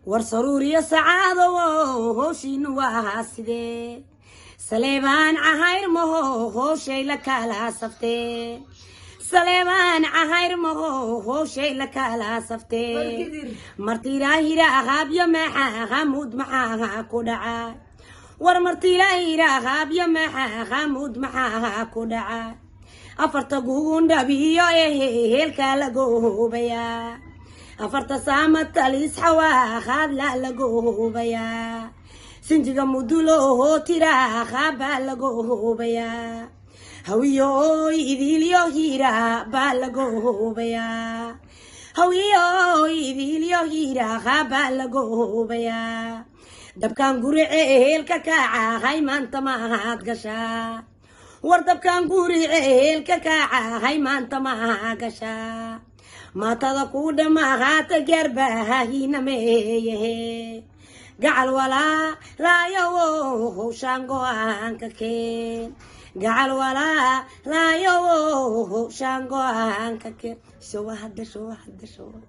War saruuriyo sacaadowo, howshiinu waa sidee? Saleebaan cahayr maho howshay la kala saftee. Saleebaan cahayr maho howshay la kala saftee. Martiiraahira haabyo maxaa hamuud maxaa ku dhaca? War martiiraahira haabyo maxaa hamuud maxaa ku dhaca? Afarta gugundhabiyo ehe heelkaa laga hoobayaa. Afarta saamatalis xawaa haadla laga hoobayaa. Sinjiga mudulo hootira haabaa laga hoobayaa. Hawiyo oy idilyo hiira baa laga hoobayaa. Hawiyo oy idilyo hiira haabaa laga hoobayaa. Dabkaan gurice heelka kaca hay maanta mahaad gashaa? War dabkaan gurice heelka kaca hay maanta maha gashaa? Maatada ku dhamahaata gaarbaahinameeyahe. Gacal walaa laayowo howshaan go-aanka keen. Gacal walaa laayowo howshaan go-aanka keen. Showa hadda, showa hadda, showa.